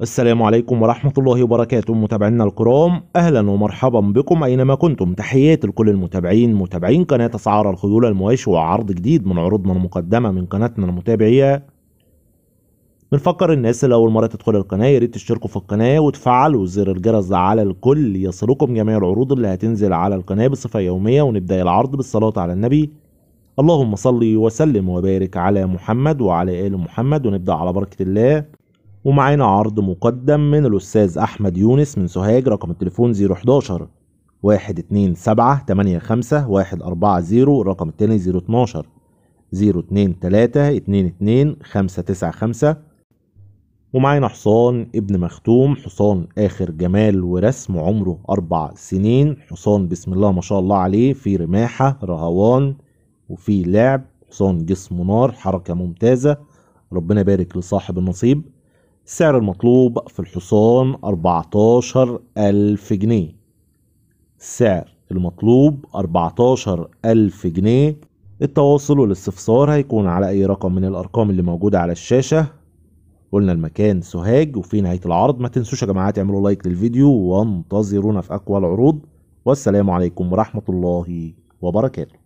السلام عليكم ورحمة الله وبركاته متابعينا الكرام، أهلا ومرحبا بكم أينما كنتم. تحياتي لكل المتابعين متابعين قناة أسعار الخيول المواشي، وعرض جديد من عروضنا المقدمة من قناتنا المتابعية. بنفكر الناس اللي أول مرة تدخل القناة يا ريت تشتركوا في القناة وتفعلوا زر الجرس على الكل يصلكم جميع العروض اللي هتنزل على القناة بصفة يومية. ونبدأ العرض بالصلاة على النبي، اللهم صل وسلم وبارك على محمد وعلى آل محمد. ونبدأ على بركة الله. ومعانا عرض مقدم من الأستاذ أحمد يونس من سوهاج، رقم التليفون 011 127 85 140، الرقم التاني 012 023 22 595. ومعانا حصان ابن مختوم، حصان آخر جمال ورسم، عمره 4 سنين، حصان بسم الله ما شاء الله عليه، في رماحة رهوان وفي لعب، حصان جسمه نار، حركة ممتازة، ربنا يبارك لصاحب النصيب. السعر المطلوب في الحصان 14,000 جنيه، السعر المطلوب 14,000 جنيه. التواصل والاستفسار هيكون على أي رقم من الأرقام اللي موجودة على الشاشة. قلنا المكان سوهاج. وفي نهاية العرض ما تنسوش يا جماعة تعملوا لايك للفيديو، وانتظرونا في أقوى العروض. والسلام عليكم ورحمة الله وبركاته.